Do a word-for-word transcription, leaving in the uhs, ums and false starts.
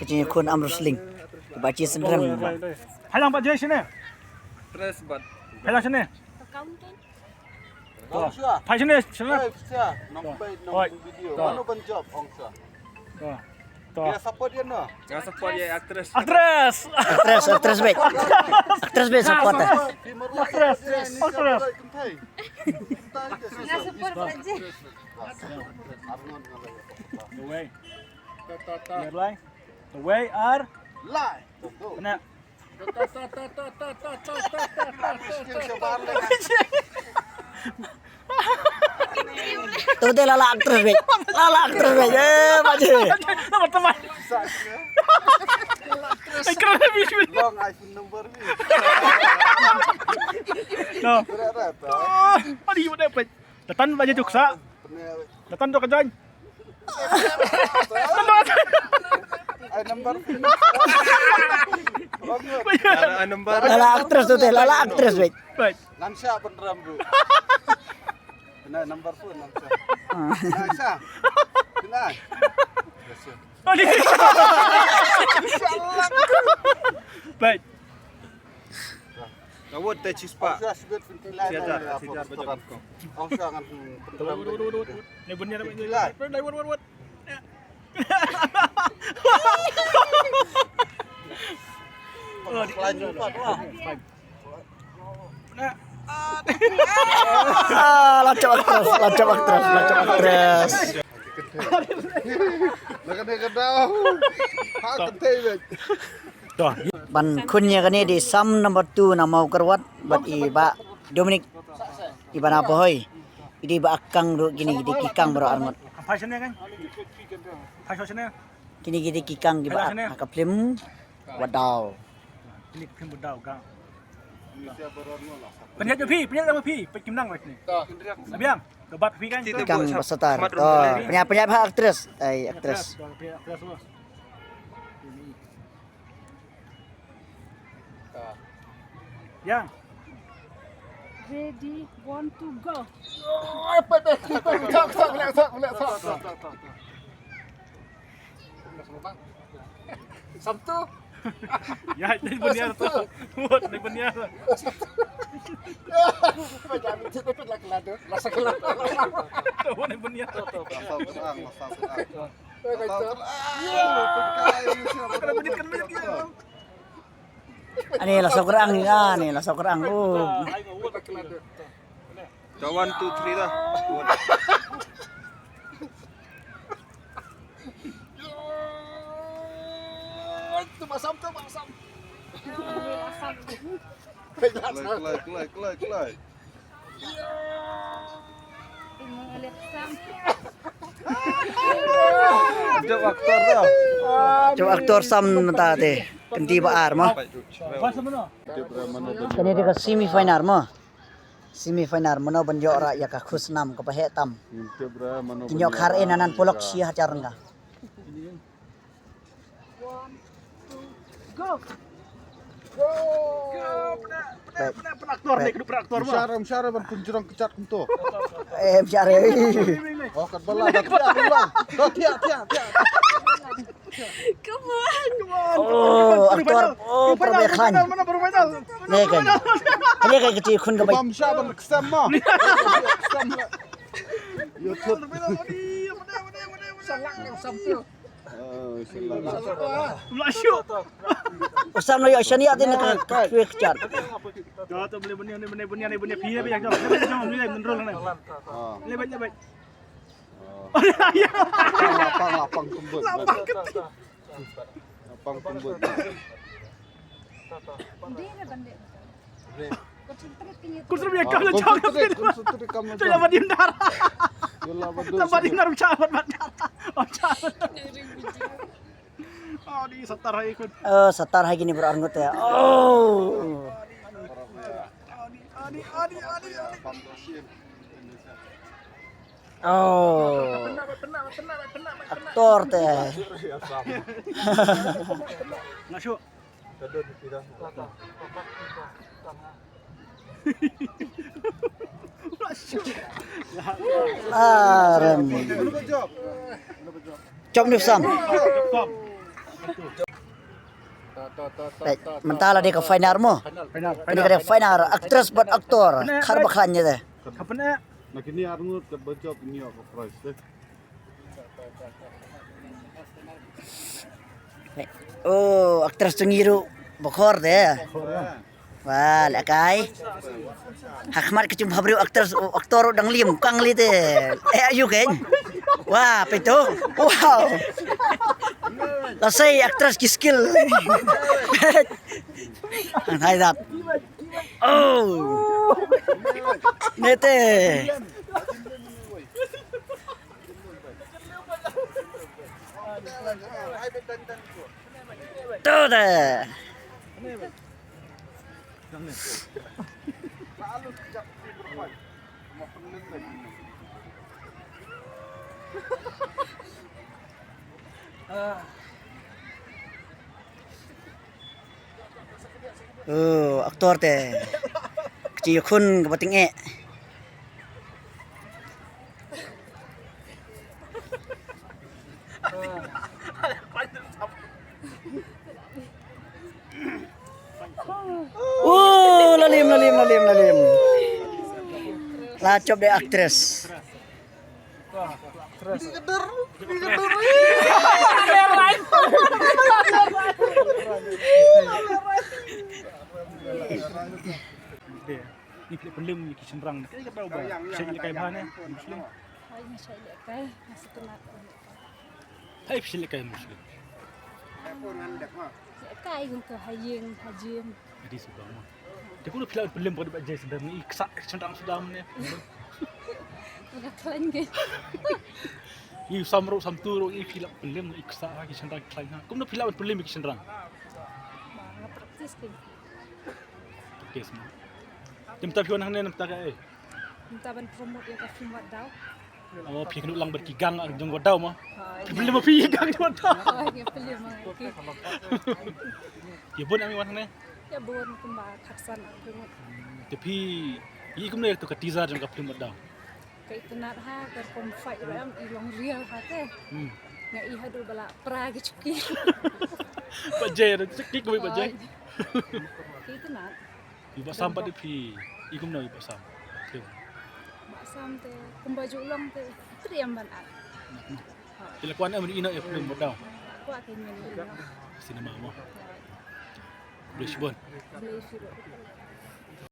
Jingïakhun arm wrestling. Ba chi synrem. Hai lang ba je sini. Tres bat. Hai lang sini. Accountant. Ong sha. Phai sini, sini. Hey, sha. Nong pai, nong video. Mano ban jop, ong sha. To. To. Ïa support ïa no. Ïa support ïa actress. Actress. Actress, actress baik. Actress baik support. Actress. Actress. Ïa support aja. Arngon ngalai. Ta, ta, ta. Biar lai. Wei ar. Lai. Kena. Tu dia lala actress, weh. Lala actress, weh. Eh, baje. Nama teman? Ai, kena lebih. Long iPhone number ni. No. Berat, berat. Oh, mari, mana, Pej? Datang baje juksa. Datang tu kerja. Ai, number. Ai, number. Lala actress tu teh, lala actress, weh. Baik. Nan sha pynram, bro. Kena number phone, nan sha. Ah. Nan sha. Kena. Biasa. Aduh. Baik. Kawat teh cispa. Ong sha sibit pyntilai. Siadar, siadar, bajak kong. Ong sha ngan pyntilai. Wut, wut, wut, wut. Ni bunyi apa ini? Pyntilai. Wut, wut, wut. Pyntilai jumpa tu lah. Ah, lancap actress, lancap actress, lancap actress. Lah kane ka daw. Ha, kynthei bad. To. Ban khun ïa kane dei sam number two na Mawkyrwat bad i Bah Dominic, i Bah Napohoi. I dei ba kang ruh kine, i dei ki kang baroh arngut. Kine ki dei ki kang kiba ha ka phlim Wadaw. Pynïaid phi, pynïaid phi, peit kim nang wei ni. Abiang, ka bat phi kan. Kang ba satar. To, pynïaid, pynïaid ha actress. Ai, actress. Actress, actress. Yang. Ready, one, two, go. Sabtu. Ya, ni buniar tu. Buat ni buniar. Macam ni tu pun lah keladu. Lah sekelah. Tu ni buniar. Masal Quran, masal Quran. Masal Quran. Kena buniar, kena buniar. Ani lah Quran ni, ani lah Quran. Oh. Dah one, two, three dah. Tu masam tu masam. Kelai, kelai, kelai, kelai, kelai. Jop aktor tu. Jop aktor sam mynta te. Kynti ba ar mo. Kane dei ka semi final mo. Semi final, mano ban ïoh rah ïa ka khusnam kaba heh tam. Kin ïoh khar eh nanan polok shi hajar rngka. Go. Go. Pynaktor ne, kena pynaktor. Mshar, mshar ban pynjrong kjat kumto. Eh, mshar. Oh, kat bala dah tiak, tiak, tiak. Come on. Oh, aktor. Oh, para bekhan. Ne kan. Kane ka kiti khun ka bai. Bam sha ban ksam ma. Ksam. YouTube. Salah yang satu. Ulah syuk. Usam lo ya shani atin ka kwe kechat. Jom tu boleh bunyi ni, bunyi bunyi ni, bunyi pia pia jom. Jom ni, jom ni. Lebih, lebih. Lapang, lapang kembut. Lapang kembut. Kun srem ïa kam la jong. Kun srem ïa kam la jong. Jong la ba dien dar. Jong la ba dien dar, jong la ba dien dar. Oh, di satar hai kun. Eh, satar hai kine baroh arngut ïa. Oh. Oh. Aktor te. Nga shu. Arem. Chop ni sam. Mynta la dei ka final mo. Kane ka dei final, actress bad actor. Khar ba khlaiñ ïa te. Na kine ar ngut ka ba jop ngi ïoh ka prize te. Oh, actress tu ngi ruh ba khor te. Wa lehkai. Ha khmat ka jingpynbha briew actress, actor dang liam kang li te. Eh, ayu kein. Wa peit to. Wow. Lashai actress ki skill. Hai dap. Oh. Nete. To te. Oh, actor te. Ka jingïakhun kaba tyngeh. Oh, la liam, la liam, la liam, la liam. La jop dei actress. Ngi phi leh pynlem ïa ki shynrang. Kaei kaba shait lehkai bha ne? Ngi phi leh. Hooid, ngi shait lehkai, ngi sngewtynnat. Hooid, phi shait lehkai, ngi phi leh. Lehkai kumto ha ïing ha jingim. Adi sngewbha mo. Te kumno phi lah pynlem bad ba jai sdang ngi ksah shynrang sdang ne. Nga khlaiñ ke. Ngi sam ruh sam tu ruh ngi phi lah pynlem ngi ksah ha ki shynrang khlaiñ ha. Kumno phi lah pynlem ki shynrang. Ba nga practice ke. Practice mo. Te mynta phi wan hangne namta kaei? Mynta ban promote ïa ka film Wat Daw. Oh, phi kynduh lang bad ki gang jong Wat Daw mo. Hooid. Phi pynlem phi gang jong Wat Daw. Hooid, ngi pynlem ki. Ïa bun ami wan hangne? Ïa bun kumba khatsan ar pyngut. Te phi i kumne ïa ka teaser jong ka film Wat Daw. Ka itynnat ha ka rukom fight ruh em i long real ha te. Hmm. Nga i haduh ba la pra ki chuki. Ba jai ruh chuki kumba ba jai. Hooid. Ka itynnat. I Bah Sam pat phi i kumno i Bah Sam? Phi. Bah Sam te kumba ju long te triam ban at. Phi la kwah em ïa ino ïa film Wat Daw? Kwah te ïa ino. Cinema mo. Blei shibun. Blei shibun.